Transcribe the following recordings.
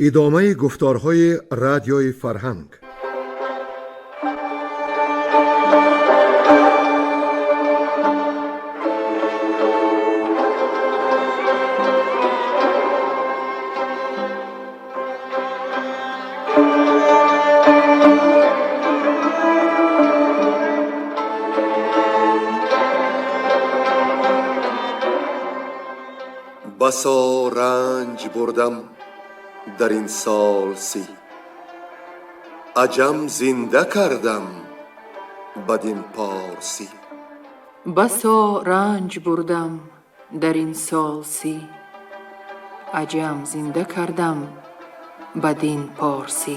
Идомаи гуфторҳои Радиои Фарҳанг. Басо ранҷ бурдам дар ин сол 30, аҷам зинда кардам бадин порсӣ. Басо ранҷ бурдам дар ин сол 30, аҷам зинда кардам бадин порсӣ.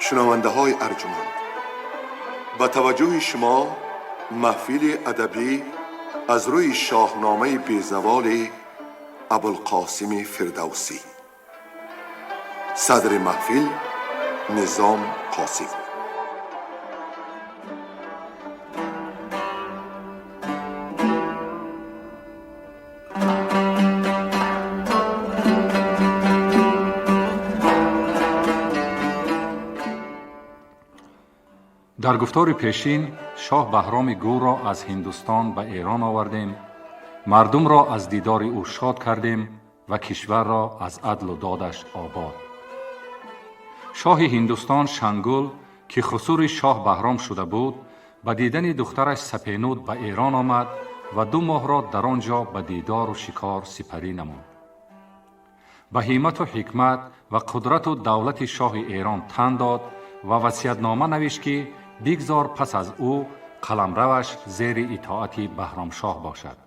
Шунавандаҳои арҷуманд, ба таваҷҷӯҳи шумо маҳфили адабӣ аз рӯи шоҳномаи безаволи Абулқосими Фирдавсӣ. Садри маҳфил Низом Қосим. Дар гуфтори пешин шоҳ Баҳроми Гурро аз Ҳиндустон ба Эрон овардем, мардумро аз дидори ӯ шод кардем ва кишварро аз адлу додаш обод. Шоҳи Ҳиндустон Шангул, ки хусури шоҳ Баҳром шуда буд, ба дидани духтараш Сапенуд ба Эрон омад ва 2 моҳро дар он ҷо ба дидору шикор сипарӣ намуд. Ба ҳиммату ҳикмат ва қудрату давлати шоҳи Эрон тан дод ва васиятнома навишт, ки бигзор пас аз ӯ қаламраваш зери итоати Баҳромшоҳ бошад.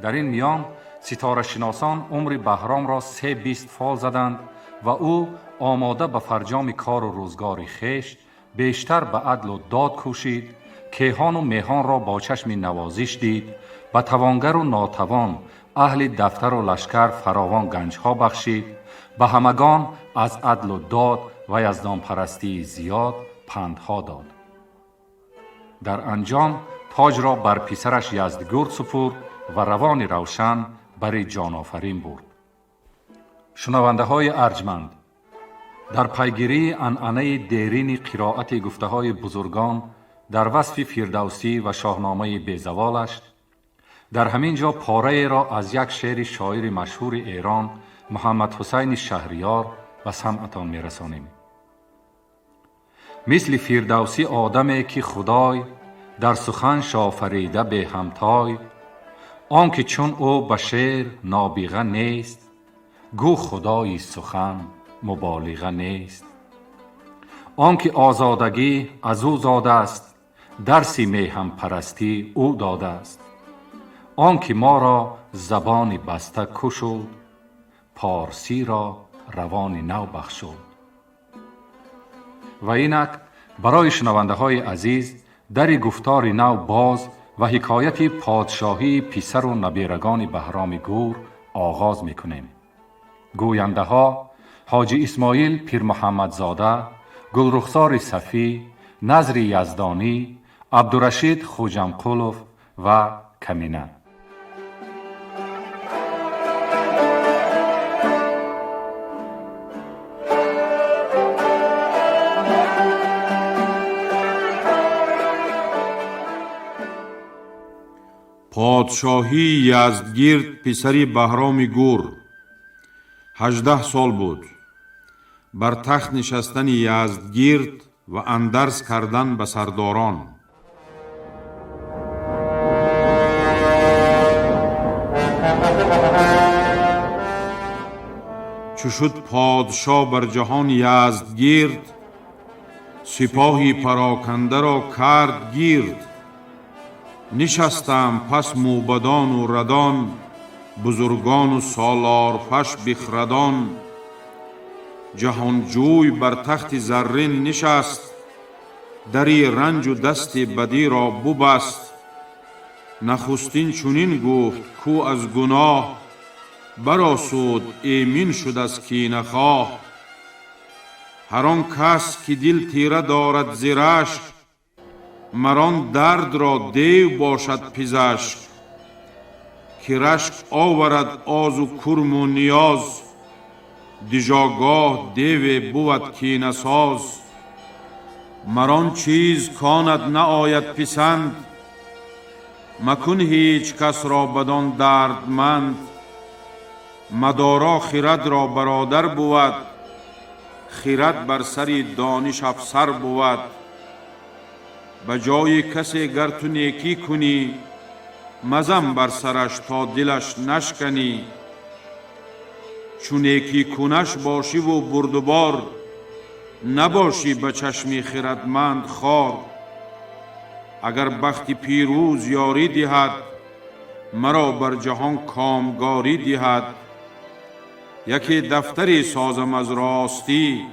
Дар ин миён ситорашиносон умри Баҳромро 3-20 фол заданд ва ӯ омода ба фарҷоми кору рӯзгори хеш бештар ба адлу дод кӯшид, кеҳону меҳонро бо чашми навозиш дид, ба тавонгару нотавон аҳли дафтару лашкар фаровон ганҷҳо бахшид, ба ҳамагон аз адлу дод ва яздонпарастии зиёд пандҳо дод. Дар анҷом тоҷро бар писараш Яздигурд супурд ва равони равшан бари ҷонофарин бурд. Шунавандаҳои арҷманд, дар пайгирии анъанаи дерини қироати гуфтаҳои бузургон дар васфи Фирдавсӣ ва шоҳномаи безаволаш, дар ҳамин ҷо пораеро аз як шеъри шоири машҳури Эрон Муҳаммад Ҳусайни Шаҳриёр ба самъатон мерасонем. Мисли Фирдавсӣ одаме ки Худой дар сухан шофарида беҳамтой, он ки чун ӯ ба шеър нобиға нест, гӯ Худои сухан муболиға нест. Он ки озодагӣ аз ӯ зодааст, дарси меҳанпарастӣ ӯ додааст. Он ки моро забони баста кушуд, порсиро равони нав бахшуд. Ва инак барои шунавандаҳои азиз дари гуфтори нав боз ва ҳикояти подшоҳии писару набирагони Баҳроми Гур оғоз мекунем. Гӯяндаҳо Ҳоҷи Исмоил Пирмуҳаммадзода, Гулрухсори Сафӣ, Назри Яздонӣ, Абдурашид Хуҷамқулов ва Камина. Подшоҳии Яздгирд писари Баҳроми Гур 18 сол буд. Бар тахт нишастани Яздгирд ва андарз кардан ба сардорон. Чу шуд подшоҳ бар ҷаҳон Яздгирд, сипоҳи парокандаро кард гирд. Нишастам пас мӯбадону радон, бузургону солорфаш бихрадон. Ҷаҳонҷӯй бар тахти заррин нишаст, дари ранҷу дасти бадиро бубаст. Нахустин чунин гуфт, кӯ аз гуноҳ برآسود ایمین شد از کینه خواه. هر آن کس که دل تیره دارد ز رشک، مر آن درد را دیو باشد پزشک. که رشک آورد آز و کرم و نیاز، دژآگاه دیو بود کینه ساز. مر آن چیز کانت نآید پسند، مکن هیچ کس را بدان دردمند. مدارا خرد را برادر بود، خرد بر سر دانش افسر بود. به جای کسی گر تو نیکی کنی، مزن بر سرش تا دلش نشکنی. چو نیکی کنش باشی و بردبار، نباشی به چشم خردمند خوار. اگر بخت پیروز یاری دهد، مرا بر جهان کامگاری دهد. یکی دفتری سازم از راستی،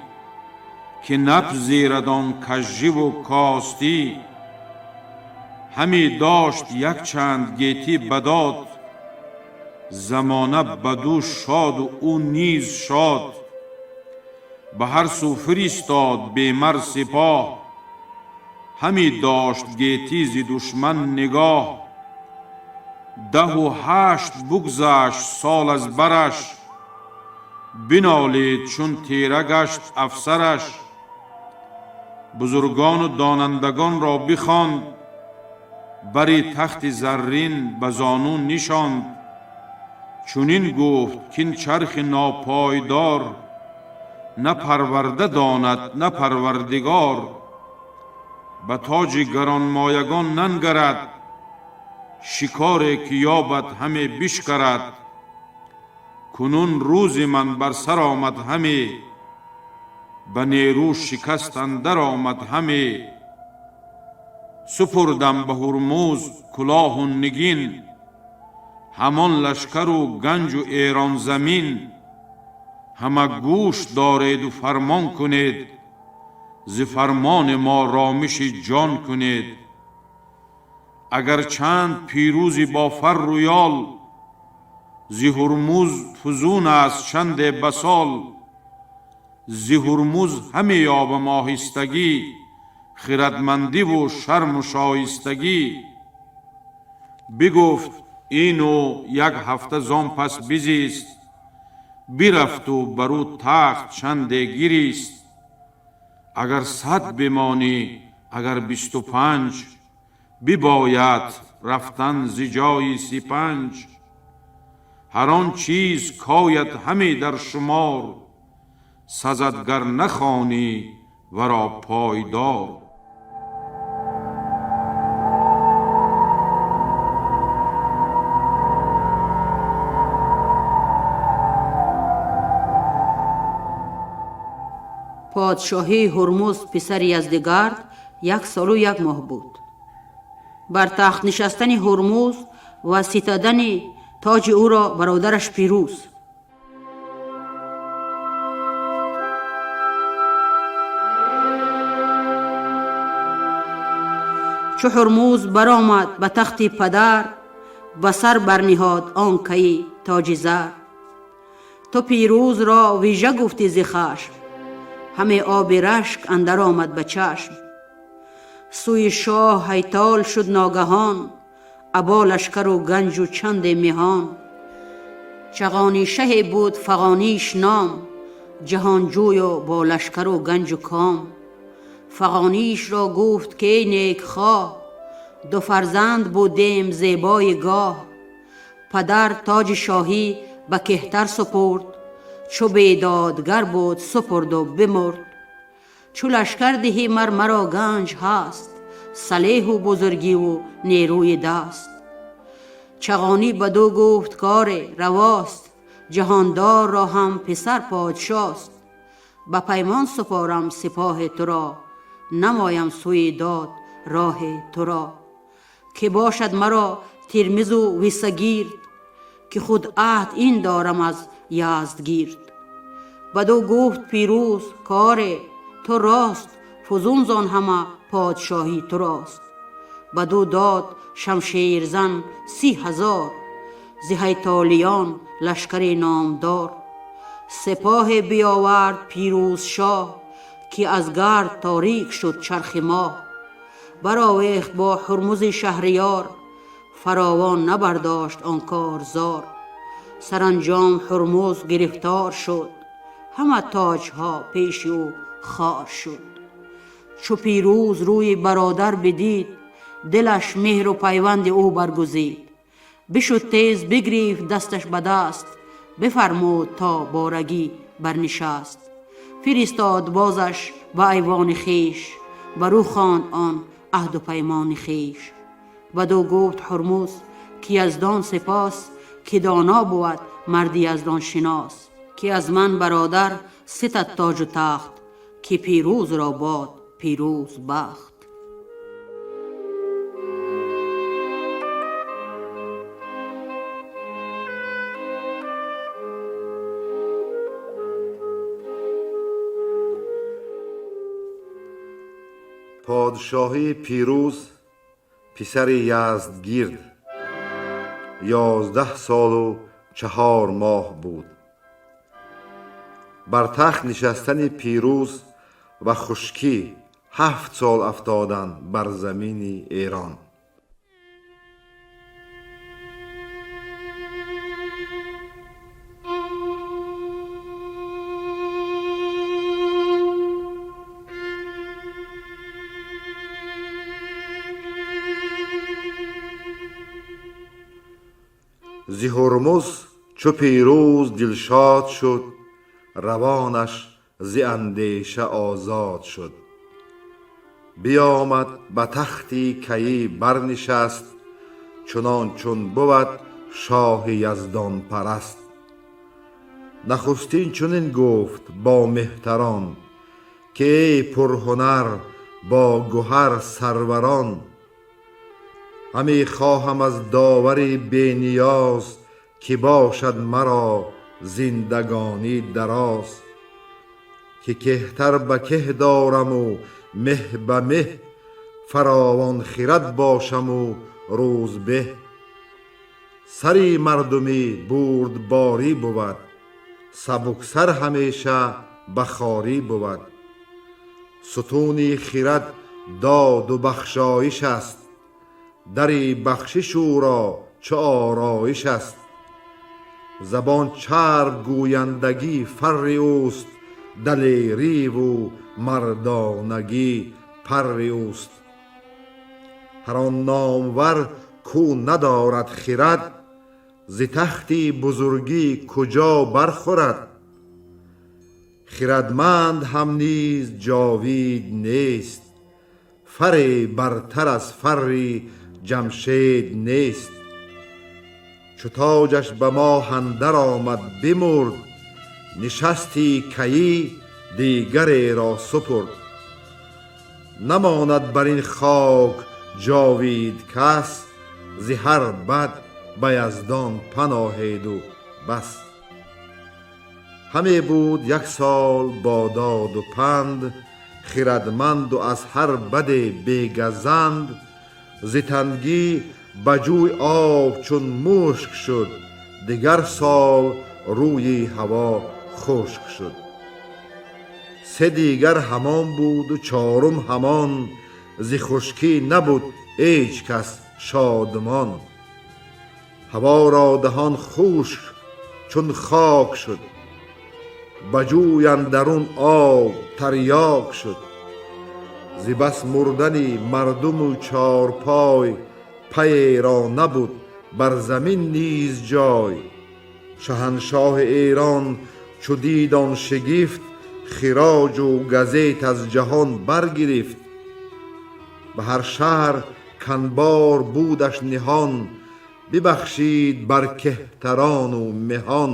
که نپذیرد آن کژی و کاستی. همی داشت یک چند گیتی بداد، زمانه بدو شاد و او نیز شاد. به هر سو فرستاد بی مر سپاه، همی داشت گیتی ز دشمن نگاه. 10 و 8 بگذشت سال از برش، بنالید چون تیره گشت افسرش. بزرگان و دانندگان را بخواند، بر تخت زرین به زانو نشاند. چنین گفت کاین چرخ ناپایدار، نه پرورده داند نه پروردگار. به تاج گرانمایگان ننگرد، شکاری که یابد همی بشکرد. کنون روز من بر سر آمد همی، به نیرو شکست اندر آمد همی. سپردم به هرمز کلاه و نگین، همان لشکر و گنج و ایران زمین. همه گوش دارید و فرمان کنید، ز فرمان ما رامش جان کنید. اگر چند پیروزی با فر و یال، ز هرمز فزون است چند بسال. ز هرمز همی یابم آهستگی، خردمندی و شرم و شایستگی. بگفت این و یک هفته زان پس بزیست، برفت و برو تخت چند گریست. اگر 100 بمانی اگر 25، بباید رفتن ز جای سپنج. هر آن چیز کاید همی در شمار، سزد گر نخوانی ورا پایدار. Подшоҳии Ҳурмуз, писари Яздигард, 1 солу 1 моҳ буд. Бар тахт нишастани Ҳурмуз ва ситадани тоҷи ӯро бародараш Пирӯз. Чу Ҳурмуз баромад ба тахти падар, ба сар барниҳод он каи тоҷи зар. Ту Пирӯзро вижа гуфтӣ зи хашм, ҳаме оби рашк андар омад ба чашм. Сӯи шоҳ ҳайтол шуд ногаҳон, або лашкару ганҷу чанде меҳон. Чағонӣ шаҳе буд Фағониш ном, ҷаҳонҷӯю бо лашкару ганҷу ком. Фағонишро гуфт, ки эй некхоҳ, ду фарзанд будем зебои гоҳ. Падар тоҷи шоҳӣ ба кеҳтар супурд, чу бедодгар буд супурду бимурд. Чу лашкар диҳӣ мар маро ганҷ ҳаст, салеҳу бузургиву нерӯи даст. Чағонӣ бадӯ гуфт: коре равост, ҷаҳондор ро ҳам писар подшост. Ба паймон супорам сипоҳи туро, намоям сӯи дод роҳи туро. Ки бошад маро Тирмизу Висагирд, ки худ аҳд ин дорам аз Яздгирд. Бадӯ гуфт Пирӯз: коре ту рост, фузун зон ҳама подшоҳӣ турост. Бадӯ дод шамшерзан 30,000. зи ҳайтолиён лашкари номдор. Сипоҳе биёвард пирӯз шоҳ, ки аз гард торик шуд чархи моҳ. Баровехт бо Ҳурмузи шаҳриёр, фаровон набардошт он корзор. Саранҷом Ҳурмуз гирифтор шуд, ҳама тоҷҳо пеши ӯ хор шуд. Чу Пирӯз рӯи бародар бидид, дилаш меҳру пайванди ӯ баргузид. Бишуд тез, бигрифт дасташ ба даст, бифармуд то борагӣ барнишаст. Фиристод бозаш ба айвони хеш, бар ӯ хонд он аҳду паймони хеш. Бадӯ гуфт Ҳурмуз, ки Яздон сипос, ки доно бувад марди яздоншинос, ки аз ман бародар ситад тоҷу тахт, ки Пирӯзро бод пирӯз бахт. Подшоҳии Пирӯз, писари Яздгирд, 11 солу 4 моҳ буд. Бар тахт нишастани Пирӯз ва хушкӣ 7 сол афтоданд бар замини Эрон. Зи Ҳурмуз чу Пирӯз дилшод шуд, равонаш зи андеша озод шуд. Биёмад, ба тахти кайӣ барнишаст, чунон чун бувад шоҳи яздонпараст. Нахустин чунин гуфт бо меҳтарон, ки эй пурҳунар, бо гуҳар сарварон, ҳаме хоҳам аз довари бениёз, ки бошад маро зиндагонӣ дароз, ки кеҳтар ба кеҳ дораму меҳ ба меҳ, фаровон хирад бошаму рӯзбеҳ. Сари мардумӣ бурдборӣ бувад, сабуксар ҳамеша ба хорӣ бувад. Сутуни хирад доду бахшоиш аст, дари бахшиш ӯро чу ороиш аст. Забон чарб гӯяндагӣ фарри ӯст, далериву мардонагӣ парри ӯст. Ҳар он номвар, кӯ надорад хирад, зи тахти бузургӣ куҷо бархӯрад? Хирадманд ҳам низ ҷовид нест, фарре бартар аз фарри Ҷамшед нест. Чу тоҷаш ба моҳ андар омад, бимурд, нишасти кайӣ дигареро супурд. Намонад бар ин хок ҷовид кас, зи ҳар бад ба Яздон паноҳеду бас. Ҳаме буд як сол бо доду панд, хирадманду аз ҳар баде бегазанд. Зи тангӣ ба ҷӯй об чун мушк шуд, дигар сол рӯи ҳаво хушк шуд. Се дигар ҳамон буду чорум ҳамон, зи хушкӣ набуд ҳеҷ кас шодмон. Ҳаворо даҳон хушк чун хок шуд, ба ҷӯй андарун об тарёк шуд. Зи бас мурдани мардуму чорпой, пайеро набуд бар замин низ ҷой. Шаҳаншоҳи Эрон чу дид он шигифт, хироҷу газет аз ҷаҳон баргирифт. Ба ҳар шаҳр канбор будаш ниҳон, бибахшид бар кеҳтарону меҳон.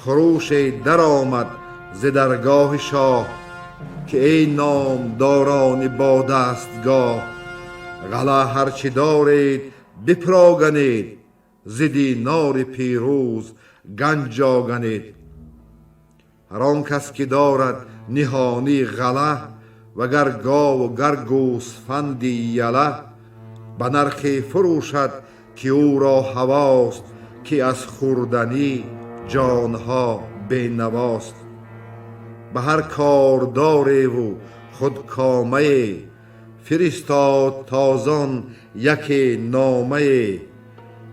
Хурӯше даромад зи даргоҳи шоҳ, ки эй номдорони бо дастгоҳ, ғала ҳарчи доред бипироганед, зи динори Пирӯз ганҷ оганед. Ҳар он кас, ки дорад ниҳонӣ ғала, вагар гову гар гӯсфанди яла, ба нархе фурӯшад. Ки ӯро ҳавост, ки аз хӯрданӣ ҷонҳо бенавост. Ба ҳар кордореву худкомае фиристод тозон яке номае,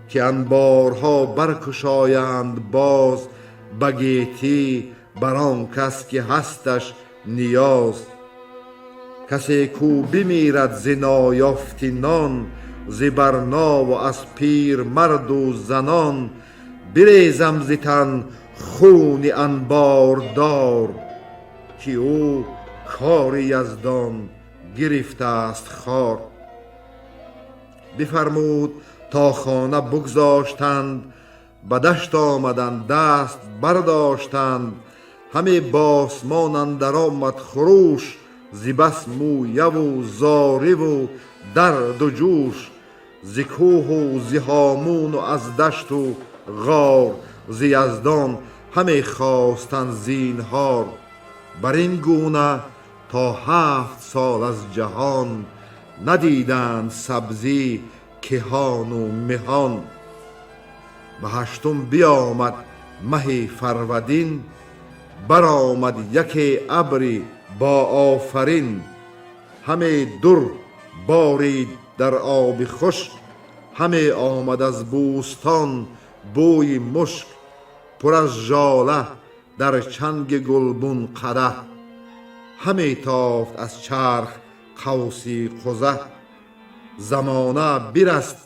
ки анборҳо баркушоянд боз ба гетӣ бар он кас ки ҳасташ ниёз. Касе кӯ бимирад зи ноёфти нон, зи барнову аз пирмарду занон, бирезам зи тан хуни анбордор, ки ӯ кори Яздон гирифтааст хор. Бифармуд то хона бигзоштанд, ба дашт омаданд, даст бардоштанд. Ҳаме босмон андар омад хурӯш, зи бас мӯяву зориву дарду ҷӯш. Зи кӯҳу зи ҳомуну аз дашту ғор, зи Яздон ҳаме хостанд зинҳор. Бар ин гуна то 7 сол аз ҷаҳон надиданд сабзӣ киҳону меҳон. Ба ҳаштум биомад маҳи фарвадин, баромад яке абри бо офарин. Ҳаме дур борид дар оби хушк, ҳаме омад аз бӯстон бӯи мушк. Пур аз жола дар чанги гулбун қадаҳ, ҳаме тофт аз чарх қавси қузаҳ. Замона бираст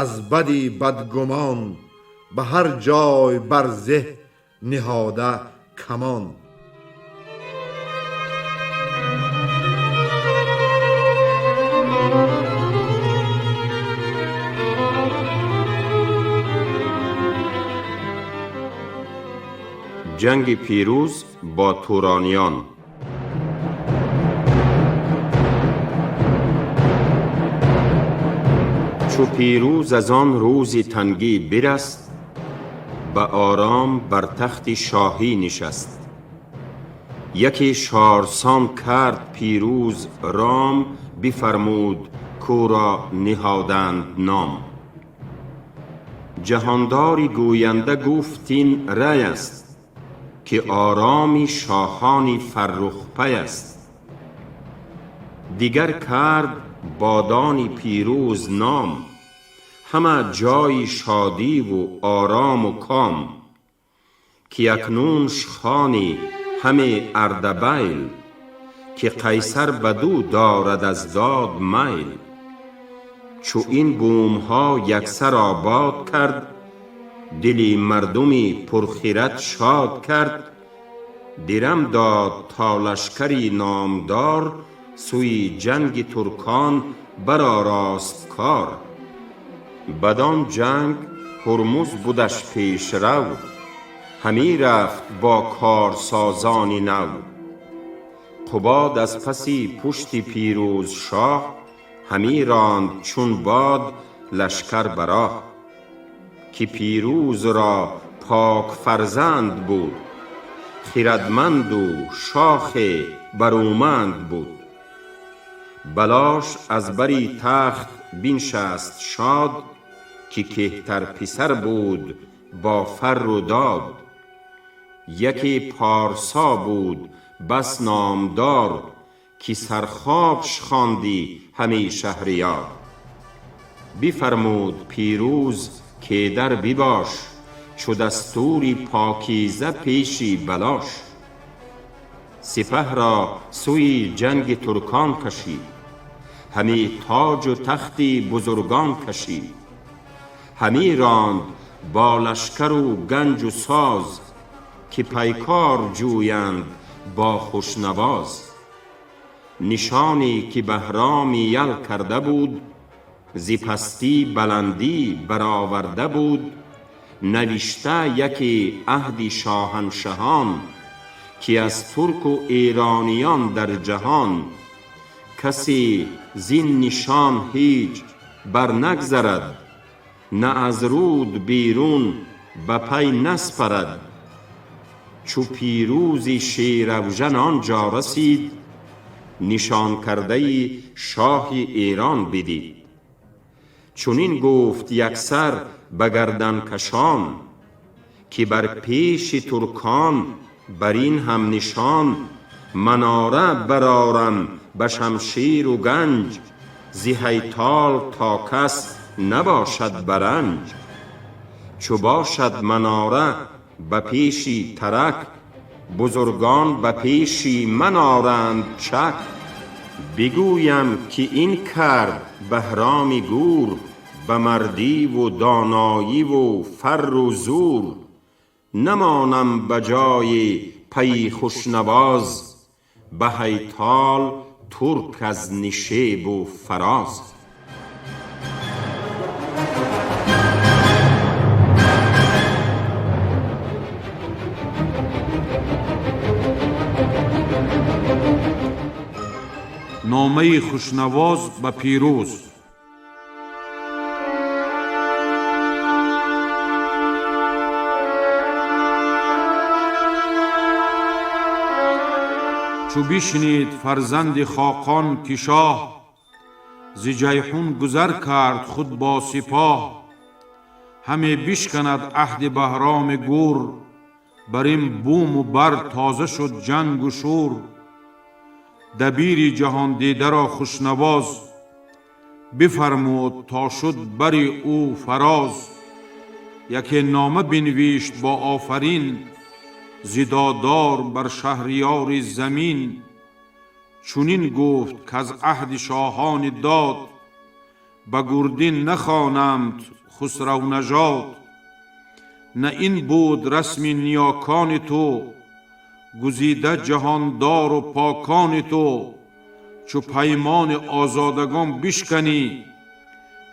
аз бади бадгумон, ба ҳар ҷой бар зеҳ ниҳода камон. Ҷанги Пирӯз бо турониён. Чу Пирӯз аз он рӯзи тангӣ бираст, ба ором бар тахти шоҳӣ нишаст. Яке шорсон кард Пирӯз ром, бифармуд кӯро ниҳоданд ном. Ҷаҳондори гӯянда гуфт ин рай аст, ки ороми шоҳони фаррухпай аст. Дигар кард бодони Пирӯз ном, ҳама ҷойи шодиву орому ком. Ки акнунш хони ҳаме Ардабайл, ки Қайсар бадӯ дорад аз дод майл. Чу ин бумҳо яксар обод кард, дили мардуми пурхирад шод кард. Дирам дод то лашкари номдор, сӯи ҷанги туркон баророст кор. Бадон ҷанг Ҳурмуз будаш пешрав, ҳамӣ рафт бо корсозони нав. Қубод аз паси пушти Пирӯз шоҳ, ҳамӣ ронд чун бод лашкар ба роҳ. Ки Пирӯзро пок фарзанд буд, хирадманду шохе баруманд буд. Балош аз бари тахт биншаст шод, ки кеҳтар писар буд бо фарру дод. Яке порсо буд бас номдор, ки сархобш хондӣ ҳамӣ шаҳриёр. Бифармуд Пирӯз кедар бибош, чу дастури покиза пеши балош. Сипаҳро сӯи ҷанги туркон кашид, ҳамӣ тоҷу тахти бузургон кашид. Ҳамӣ ронд бо лашкару ганҷу соз, ки пайкор ҷӯянд бо хушнавоз. Нишоне ки Баҳроми ял карда буд, зи пастӣ баландӣ бароварда буд. Навишта яке аҳди шоҳаншаҳон, ки аз турку эрониён дар ҷаҳон. Касе зин нишон ҳеҷ барнагзарад, на аз руд берун ба пай наспарад. Чу Пирӯзи шеравжан он ҷо расид, нишон кардаи шоҳи Эрон бидид. Чунин гуфт яксар ба гарданкашон, ки бар пеши туркон бар ин ҳам нишон. Манора барорам ба шамшеру ганҷ, зи ҳайтол то кас набошад баранҷ. Чу бошад манора ба пеши тарак, бузургон ба пеши ман оранд чак. Бигӯям ки ин кард Баҳроми Гур, ба мардӣ-ву доноӣ-ву фарру зӯр. Намонам ба ҷои пайи хушнавоз, ба ҳайтол турк аз нишебу фароз. Номаи Хушнавоз ба Пирӯз. Чу бишнид фарзанди хоқон, ки шоҳ зи Ҷайҳун гузар кард худ бо сипоҳ, ҳаме бишканад аҳди Баҳроми Гур. Бар ин буму бар тоза шуд ҷангу шӯр. Дабири ҷаҳондидаро Хушнавоз бифармуд, то шуд бари ӯ фароз. Яке нома бинвишт бо офарин зи додор бар шаҳриёри замин. Чунин гуфт, каз аҳди шоҳони дод ба гурдин нахонамд хусравнажод. На ин буд расми ниёкони ту, гузида ҷаҳондору покони ту. Чу паймони озодагон бишканӣ,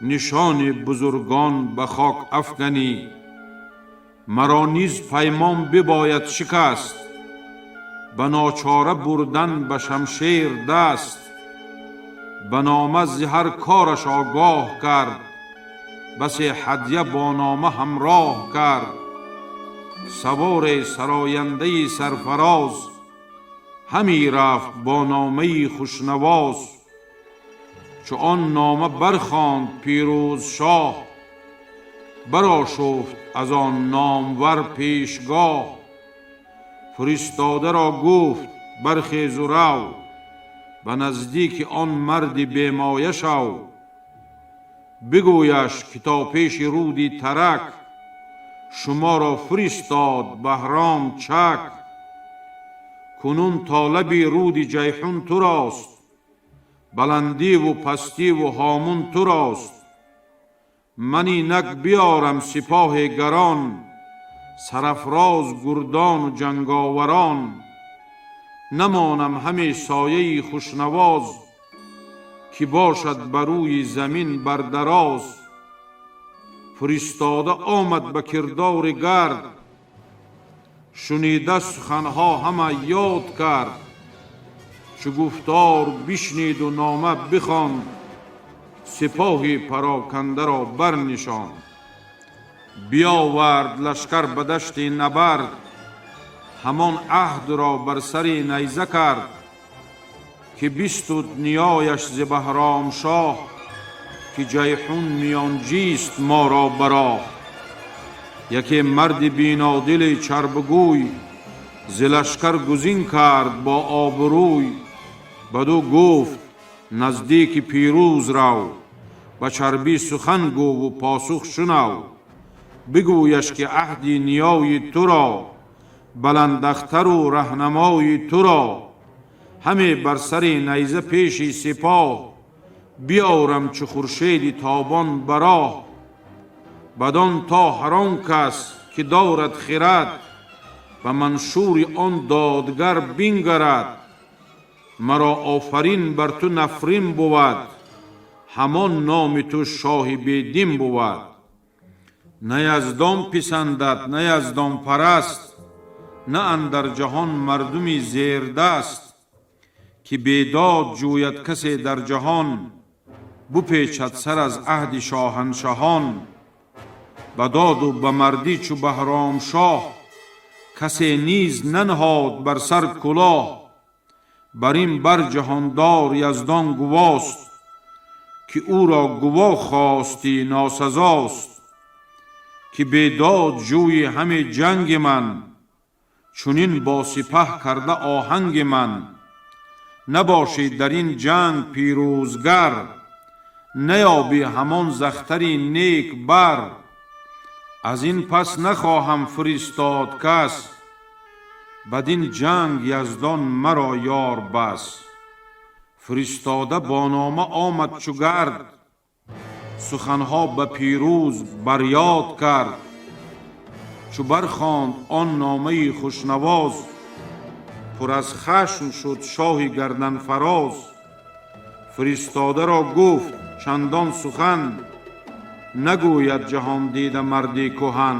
нишони бузургон ба хок афканӣ. Маро низ паймон бибояд шикаст, ба ночора бурдан ба шамшер даст. Ба нома зи ҳар кораш огоҳ кард, басе ҳадя бо нома ҳамроҳ кард. Саворе сарояндаи сарфароз ҳами рафт бо номаи Хушнавоз. Чу он нома бархонд Пирӯз шоҳ, барошуфт аз он номвар пешгоҳ. Фиристодаро гуфт: бархезу рав, ба наздики он марди бемоя шав. Бигӯяш, ки то пеши руди Тарак шуморо фиристод Баҳром Чак. Кунун то лаби руди Ҷайҳун турост, баландиву пастиву ҳомун турост. Ман инак биёрам сипоҳи гарон, сарафроз гурдону ҷанговарон. Намонам ҳаме сояи Хушнавоз, ки бошад ба рӯи замин бардароз. Фиристода омад ба кирдори гард, шунида суханҳо ҳама ёд кард. Чу гуфтор бишниду нома бихонд, сипоҳи парокандаро барнишонд. Биёвард лашкар ба дашти набард, ҳамон аҳдро бар сари найза кард, ки бистуд ниёяш зи Баҳром шоҳ, ки Ҷайҳун миёнҷист моро ба роҳ. Яке марди бинодили чарбгӯй зи лашкар гузин кард бо обрӯй. Баду гуфт: наздики Пирӯз рав, ба чарбӣ сухан гӯву посух шунав. Бигӯяш, ки аҳди ниёи туро, баландахтару раҳнамои туро ҳаме бар сари найза пеши сипоҳ биёрам, чу хуршеди тобон ба роҳ. Бадон то ҳар он кас, ки дорад хирад, ба маншури он додгар бингарад. Маро офарин бар ту нафрин бувад, ҳамон номи ту шоҳи бедин бувад. На Яздон писандад, на яздонпараст, на андар ҷаҳон мардуми зердаст, ки бедод ҷӯяд касе дар ҷаҳон, бупечад сар аз аҳди шоҳаншаҳон. Ба доду ба мардӣ чу Баҳром шоҳ касе низ нанҳод бар сар кулоҳ. Бар ин бар ҷаҳондор Яздон гувост, ки Ки ӯро гуво хостӣ носазост. Ки бедод ҷӯйи ҳаме ҷанги ман, чунин бо сипаҳ карда оҳанги ман. Набошӣ дар ин ҷанг пирӯзгар, наёбӣ ҳамон захтари нек бар. Аз ин пас нахоҳам фиристод кас, бадин ҷанг яздон маро ёр бас. Фиристода бо нома омад чу гард, суханҳо ба пирӯз барёд кард. Чу бархонд он номаи хушнавоз, пур аз хашм шуд шоҳи гарданфароз. Фиристодаро гуфт чандон сухан, нагӯяд ҷаҳондида марди куҳан.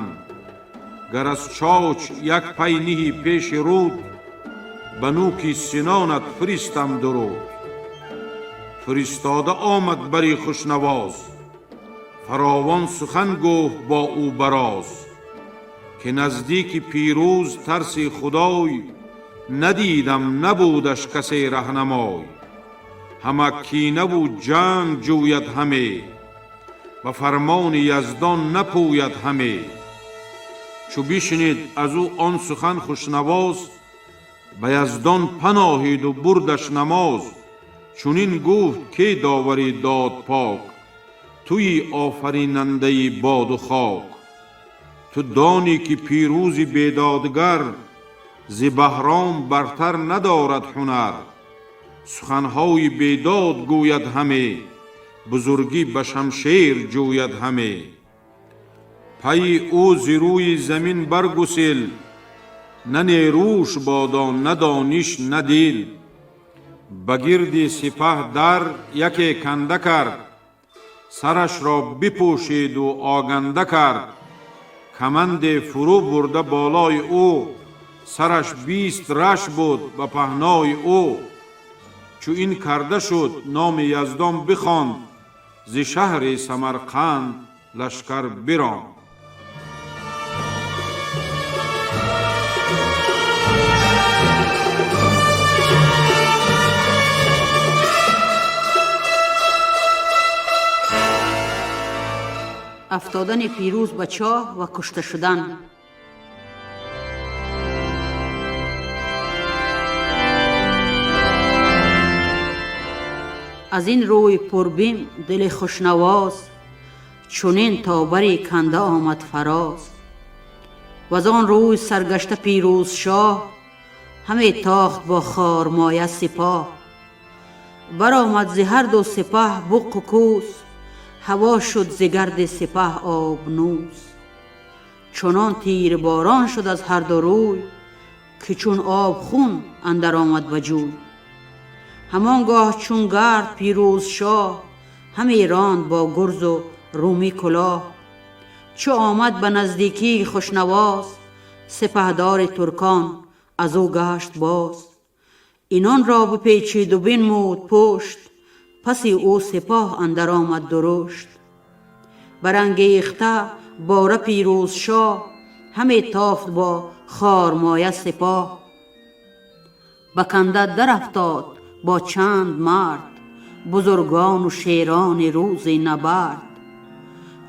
Гар аз чоч як пай ниҳи пеши руд, ба нӯки синонат фиристам дуруд. Фиристода омад бари хушнавоз, фаровон сухан гуфт бо ӯ бароз. Ки наздики пирӯз тарси худой, надидам набудаш касе раҳнамой. Ҳама кинаву ҷанг ҷӯяд ҳаме, ба фармони яздон напӯяд ҳаме. Чу бишнид аз ӯ он сухан хушнавоз, ба яздон паноҳиду бурдаш намоз. Чунин гуфт ке довари дод пок, туи офаринандаи боду хок. Ту донӣ ки пирӯзи бедодгар, зи баҳром бартар надорад ҳунар. Суханҳои бедод гӯяд ҳаме, бузургӣ ба шамшер ҷӯяд ҳаме. Пайи ӯ зи рӯи замин баргусел, на нерӯш бодо, на дониш, на дил. Ба гирди сипаҳ дар яке канда кард, сарашро бипӯшиду оганда кард. Каманде фурӯ бурда болои ӯ, сараш 20 раш буд ба паҳнои ӯ. Чу ин карда шуд номи яздон бихонд, зи шаҳри Самарқанд лашкар биронд. Афтодани пирӯз ба чоҳ ва кушта шудан. Аз ин рӯй пурбим дили хушнавоз, чунин то бари канда омад фароз. Ваз он рӯй саргашта пирӯз шоҳ, ҳаме тохт бо хормоя сипоҳ. Баромад зи ҳар ду сипаҳ буқу кӯз, ҳаво шуд зи гарди сипаҳ обнӯз. Чунон тирборон шуд аз ҳар ду рӯй, ки чун об хун андар омад ба ҷӯй. Ҳамон гоҳ чун гард пирӯз шоҳ, ҳаме ронд бо гурзу румӣ кулоҳ. Чу омад ба наздикии хушнавоз, сипаҳдори туркон аз ӯ гашт боз. Инонро бипечиду бинмуд пушт, паси ӯ сипоҳ андар омад дурушт. Барангехта бора пирӯз шоҳ, ҳаме тофт бо хормоя сипоҳ. Ба канда дарафтод бо чанд мард, бузургону шерони рӯзи набард.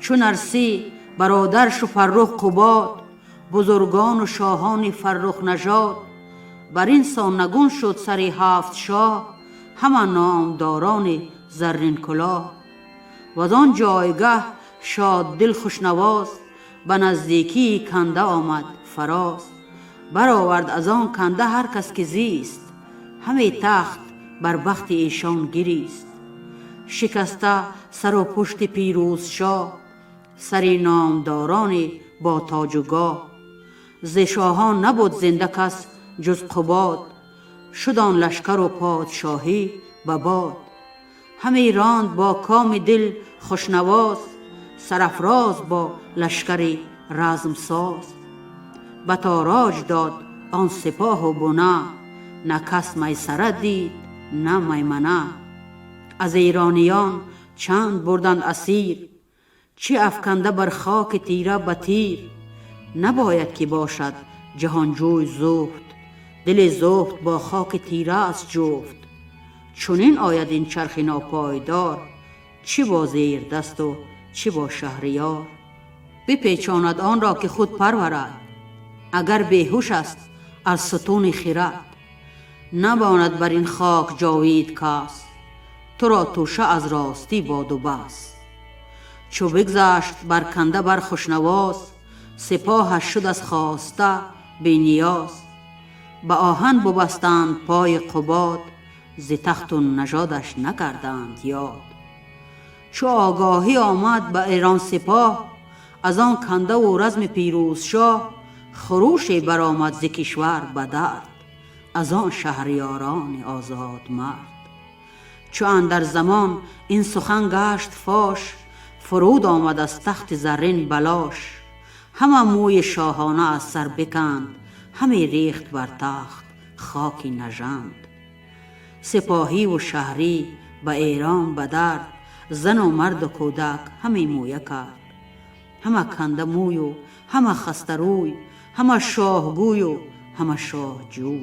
Чу нарсӣ бародаршу Фаррух Қубод, бузургону шоҳони фаррухнажод. Бар ин сон нагун шуд сари ҳафт шоҳ, ҳама номдорони зарринкулоҳ. Ваз он ҷойгаҳ шоддил хушнавоз, ба наздикии канда омад фароз. Баровард аз он канда ҳар кас ки зист, ҳаме тахт бар бахти эшон гирист. Шикаста сару пушти пирӯз шоҳ, сари номдорони бо тоҷу гоҳ. Зи шоҳон набуд зинда кас ҷуз Қубод, шуд он лашкару подшоҳӣ ба бод. Ҳаме ронд бо коми дил хушнавоз, сарафроз бо лашкари размсоз. Ба тороҷ дод он сипоҳу буна, на кас майсара дид, на маймана. Аз эрониён чанд бурданд асир, чӣ афканда бар хоки тира ба тир. Набояд ки бошад ҷаҳонҷӯй зуҳд, дили зуҳд бо хоки тира аст ҷуфт. Чунин ояд ин чархи нопойдор, Чи бо зердасту чи бо шаҳриёр. Бипечонад он ро ки худ парварад, агар беҳуш аст аз сутуни хирад. Набонад бар ин хок ҷовид кас, туро тӯша аз ростӣ боду бас. Чу бигзашт бар канда бар хушнавоз, сипоҳаш шуд аз хоста бениёз. Ба оҳан бубастанд пои Қубод, зи тахту нажодаш накарданд ёд. Чу огоҳӣ омад ба Эрон сипоҳ, аз он кандаву разми пирӯзшоҳ, хуруше баромад зи кишвар ба дард, аз он шаҳриёрони озодмард. Чу андар замон ин сухан гашт фош, фуруд омад аз тахти заррин Балош. Ҳама мӯи шоҳона аз сар биканд, ҳаме рехт бар тахт хоки нажанд. Сипоҳиву шаҳрӣ ба Эрон ба дард, зану марду кӯдак ҳаме мӯя кард. Ҳама канда мӯю ҳама хастарӯй, ҳама шоҳгӯю ҳама шоҳҷӯй.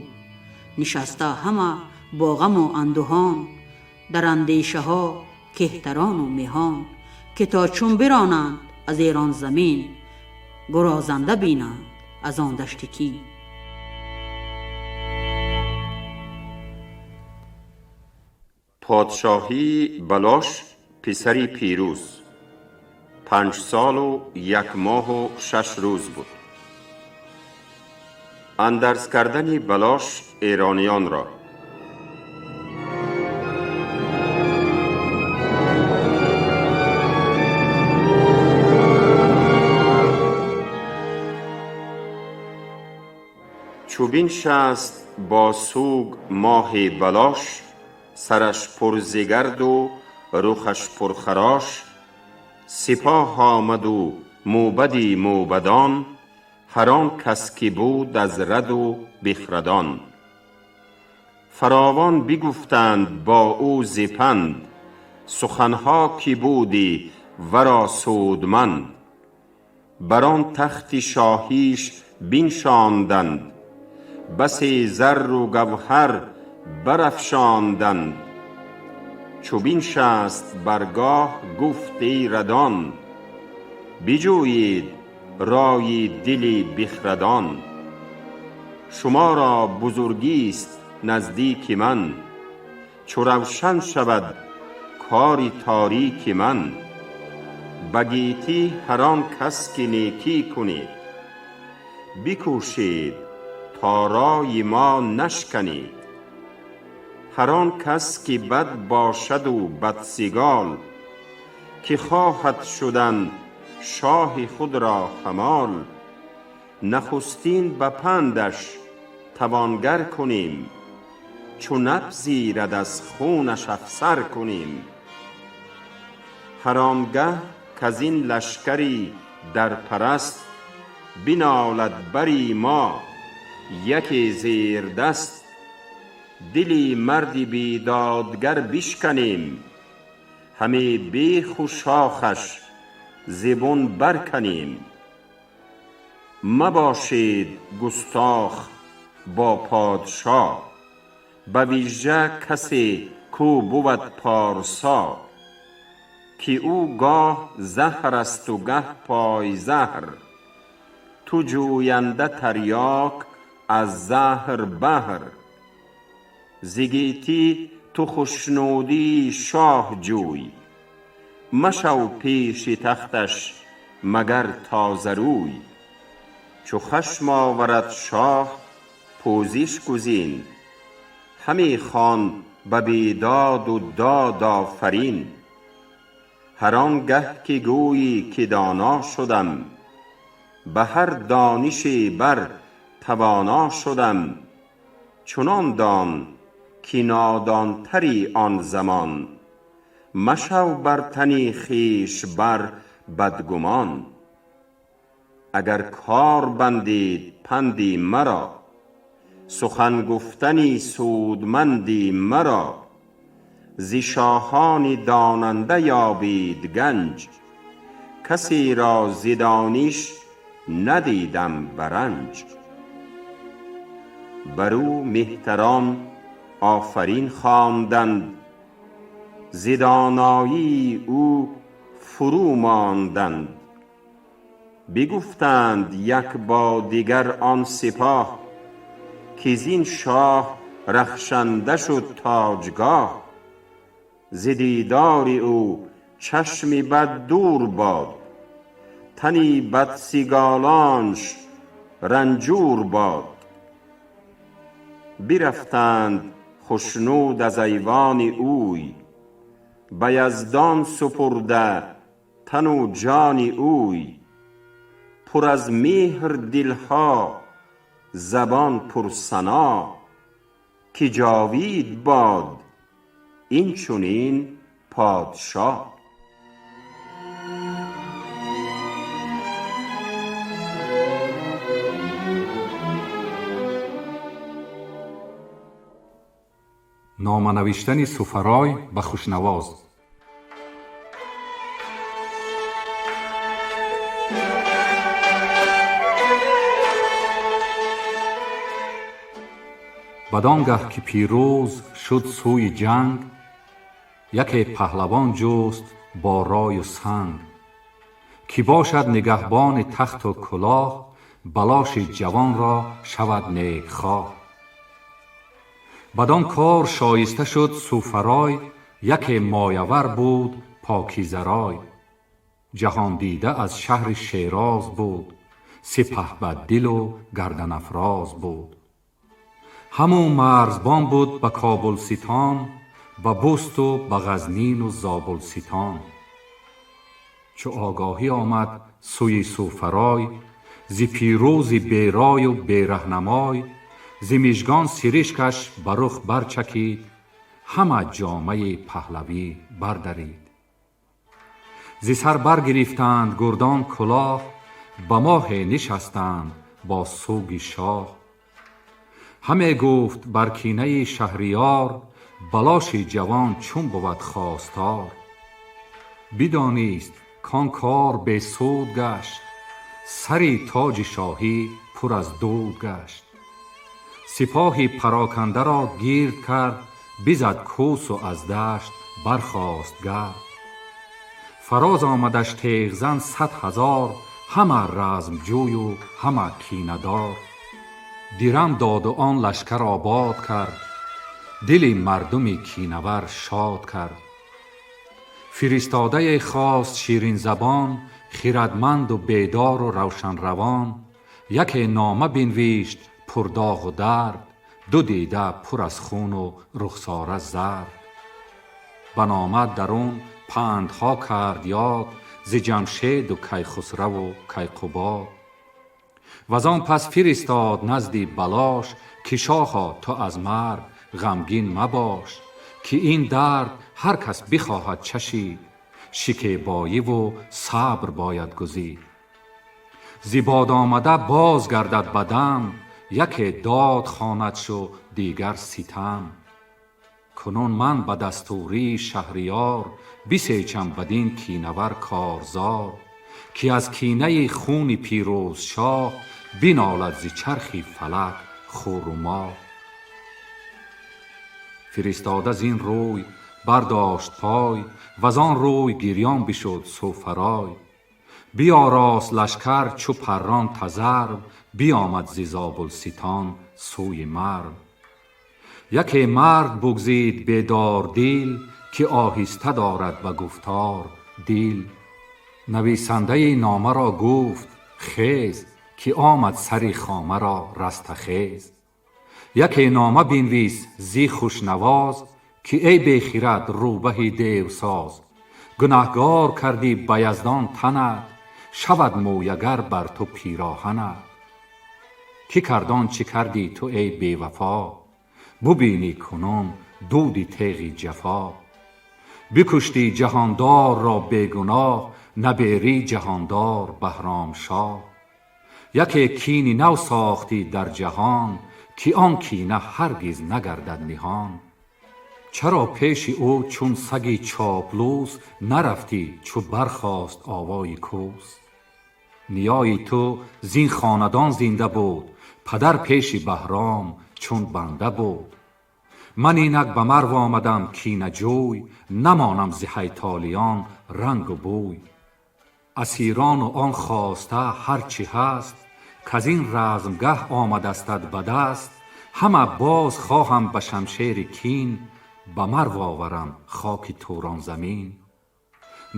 Нишаста ҳама бо ғаму андӯҳон, дар андешаҳо кеҳтарону меҳон, ки то чун биронанд аз Эрон замин, гурозанда бинанд аз он дашти кин. Подшоҳии Балош писари Пирӯз 5 солу 1 моҳу 6 рӯз буд. Андарз кардани Балош эрониёнро. Чу биншаст бо сӯг моҳи Балош, сараш пур зи гарду рухаш пурхарош, сипоҳ омаду мӯбади мӯбадон, ҳар он кас ки буд аз раду бихрадон. Фаровон бигуфтанд бо ӯ зи панд, суханҳо ки буди варо судманд. Бар он тахти шоҳиш биншонданд, басе зарру гавҳар барафшонданд. Чу биншаст бар гоҳ, гуфт: «Эй радон, биҷӯед ройи дили бихрадон. Шуморо бузургист наздики ман, чу равшан шавад кори торики ман. Ба гетӣ ҳар он кас ки некӣ кунед, бикӯшед то ройи мо нашканед. Ҳар он кас ки бад бошаду бадсигол, ки хоҳад шудан шоҳи худро ҳамол, нахустин ба пандаш тавонгар кунем, чу напзирад аз хунаш афсар кунем. Ҳар он гаҳ каз ин лашкари дарпараст биналад бари мо яке зердаст, дили марди бедодгар бишканем, ҳаме беху шохаш зи бун барканем. Мабошед густох бо подшоҳ, ба вижа касе кӯ бувад порсо, ки ӯ гоҳ заҳр асту гаҳ пойзаҳр, ту ҷӯянда тарёк аз заҳр баҳр. Зи гетӣ ту хушнудии шоҳ ҷӯй, машав пеши тахташ магар тозарӯй. Чу хашм оварад шоҳ, пӯзиш гузин, ҳаме хон ба бедоду дод офарин. Ҳар он гаҳ ки гӯйӣ ки доно шудам, ба ҳар донише бар тавоно шудам, чунон дон ки нодонтарӣ он замон, машав бар тани хеш бар бадгумон. Агар кор бандед панди маро, сухан гуфтани судманди маро, зи шоҳони донанда ёбید گنج، کسی را ز دانش ندیدم برنج. بر او مهتران آفرین خواندند. ز دانایی او فرو ماندند. بگفتند یک با دگر آن سپاه، که زین شاه رخشنده شد تاجگاه. ز دیدار او چشم بد دور باد، تن بدسگالانش رنجور باد. برفتند خشنود از ایوان اوی، به یزدان سپرده تن و جان اوی. پر از مهر دلها، زبان پر ثنا، که جاوید باد این چنین پادشا. Номанавиштани Суфарой ба Хушнавоз. Бадон гаҳ ки Пирӯз шуд сӯи ҷанг, яке паҳлавон ҷуст бо рою санг, ки бошад нигаҳбони тахту кулоҳ, Балоши ҷавонро шавад некхоҳ. Бадон кор шоиста шуд Суфарой, яке моявар буд покизарой. Ҷаҳондида аз шаҳри Шероз буд, сипаҳбаддилу гарданафроз буд. Ҳамун марзбон буд ба Кобулситон, ба Бусту ба Ғазнину Зобулситон. Чу огоҳӣ омад сӯи Суфарой, зи Пирӯзи берою бераҳнамой, зи мижгон сиришкаш ба рух барчакид, ҳама ҷомаи паҳлавӣ бардарид. Зи сар баргирифтанд гурдон кулоҳ, ба моҳе нишастанд бо суги шоҳ. Ҳаме гуфт бар кинаи шаҳриёр, Балоши ҷавон чун бувад хостор. Бидонист, кон кор бесуд гашт, сари тоҷи шоҳӣ пур аз дуд гашт. Сипоҳи парокандаро гирд кард, бизад кӯсу аз дашт бархост гард. Фароз омадаш теғзан 100 000, ҳама размҷӯю ҳама кинадор. Дирам доду он лашкар обод кард, дили мардуми кинавар шод кард. Фиристодае хост ширинзабон, хирадманду бедору равшанравон. Яке нома бинвишт пурдоғу дард, ду дида пур аз хуну рухсора зард. Ба нома дарун пандҳо кард ёд зи Ҷамшеду Кайхусраву Кайқубод. Вазон пас фиристод назди Балош, ки шоҳо, ту аз марг ғамгин мабош, ки ин дард ҳар кас бихоҳад чашид, шикебоиву сабр бояд гузид. Зи бод омада боз гардад ба дам, яке дод хонадшу дигар ситам. Кунун ман ба дастурии шаҳриёр бисечам бадин кинавар корзор, ки аз кинаи хуни Пирӯзшоҳ бинолад зи чархи фалак хуру моҳ. Фиристода зин рӯй бардошт пой, вазон рӯй гирён бишуд Суфарой. Биёрост лашкар чу паррон тазарв, биомад зи Зобулситон сӯи Марв. Яке мард бугзид бедордил, ки оҳиста дорад ба гуфтор дил. Нависандаи номаро гуфт: хез, ки омад сари хомаро растахез. Яке нома бинвис зи Хушнавоз, ки эй бехирад рӯбаҳи девсоз, гунаҳгор кардӣ ба Яздон танат, шавад мӯягар бар ту пироҳанат. Кӣ кард он чӣ кардӣ ту, эй бевафо? Бубинӣ кунун дуди теғи ҷафо. Бикуштӣ ҷаҳондорро бегуноҳ, наберӣ ҷаҳондор Баҳромшоҳ. Яке кини нав сохтӣ дар ҷаҳон, ки он кина ҳаргиз нагардад ниҳон. Чаро пеши ӯ чун саги чоплус нарафтӣ, чу бархост овои кӯс? Ниёи ту зин хонадон зинда буд, падар пеши Баҳром чун банда буд. Ман инак ба Марв омадам кинаҷӯй, намонам зи ҳайтолиён рангу бӯй. Асирону он хоста ҳар чӣ ҳаст, каз ин размгаҳ омадастат ба даст, ҳама боз хоҳам ба шамшери кин, ба Марв оварам хоки Туронзамин.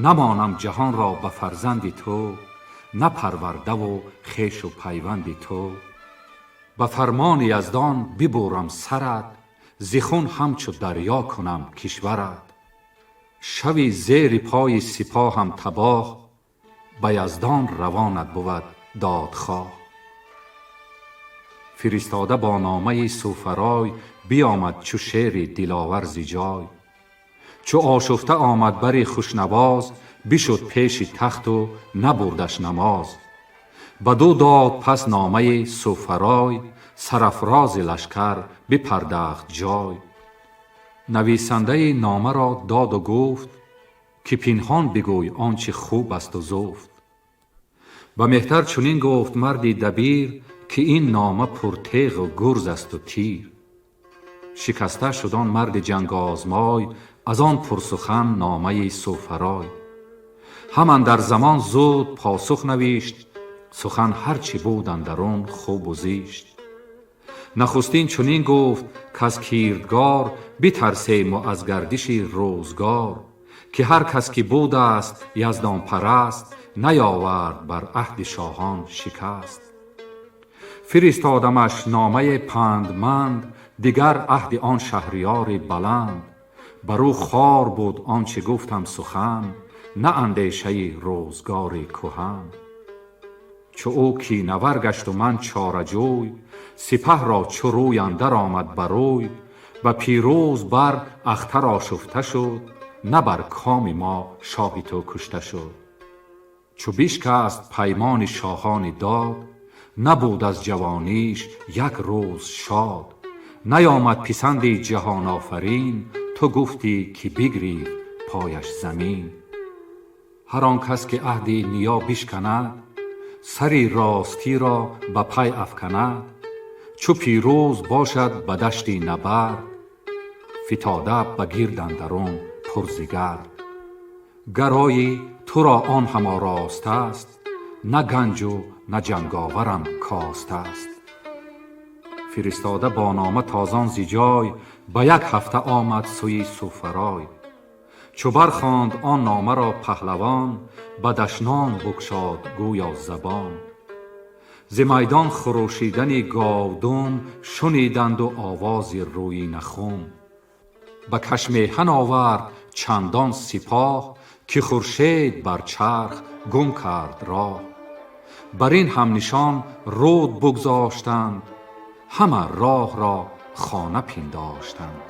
Намонам ҷаҳонро ба фарзанди ту, на парвардаву хешу пайванди ту. Ба фармони Яздон бибурам сарат, зи хун ҳамчу дарё кунам кишварат. Шави зери пои сипоҳам табоҳ, ба Яздон равонат бувад додхоҳ. Фиристода бо номаи Суфарой биомад чу шери диловар зи ҷой. Чу ошуфта омад бари хушнавоз, бишуд пеши тахту набурдаш намоз. Бадӯ дод пас номаи Суфарой, сарафрози лашкар бипардахт ҷой. Нависандаи номаро доду гуфт, ки пинҳон бигӯй он чи хуб асту зуфт. Ба меҳтар чунин гуфт марди дабир, ки ин нома пуртеғу гурз асту тир. Шикаста шуд он марди ҷангозмой аз он пурсухан номаи Суфарой. Ҳам андар замон зуд посух навишт, сухан ҳар чӣ буд андарун хубу зишт. Нахустин чунин гуфт, каз кирдгор битарсему аз гардиши рӯзгор, ки ҳар кас ки будааст яздонпараст, наёвард бар аҳди шоҳон шикаст. Фиристодамаш номаи пандманд, дигар аҳди он шаҳриёри баланд. Бар ӯ хор буд он чӣ гуфтам сухан, на андешаи рӯзгори куҳан. Чу ӯ кинавар гашту ман чораҷӯй, сипаҳро чу рӯй андар омад ба рӯй, ба пирӯз бар ахтар ошуфта шуд, на бар коми мо шоҳи ту кушта шуд. Чу бишкаст паймони шоҳони дод, набуд аз ҷавониш як рӯз шод. Наёмад писанди ҷаҳонофарин, ту гуфтӣ ки бигрифт пояш замин. Ҳар он кас ки аҳди ниё бишканад, сари ростиро ба пай афканад, чу пирӯз бошад ба дашти набард, фитода ба гирд андарун пурзигард. Гарои туро он ҳам оростааст, на ганҷу на ҷанговарам костааст. Фиристода бо нома тозон зи ҷой, ба як ҳафта омад сӯи Суфарой. Чу бархонд он номаро паҳлавон, ба дашном букшод гӯё забон. Зи майдон хурӯшидани говдум шуниданду овози рӯинахум. Ба кашмеҳан овард чандон сипоҳ, ки хуршед бар чарх гум кард роҳ. Бар ин ҳамнишон руд бугзоштанд, ҳама роҳро хона пиндоштанд.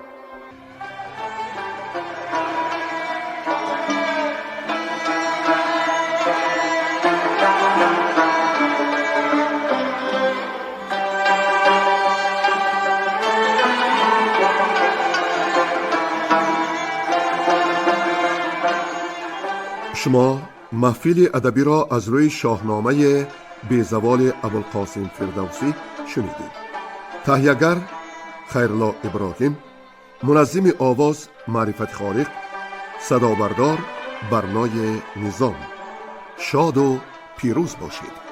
Шумо маҳфили адабиро аз рӯи шоҳномаи безаволи Абулқосим Фирдавсӣ шунидед. Таҳиягар Хайрулло Иброҳим, муназзими овоз Маърифати Холиқ, садобардор Барнои Низом. Шоду пирӯз бошед.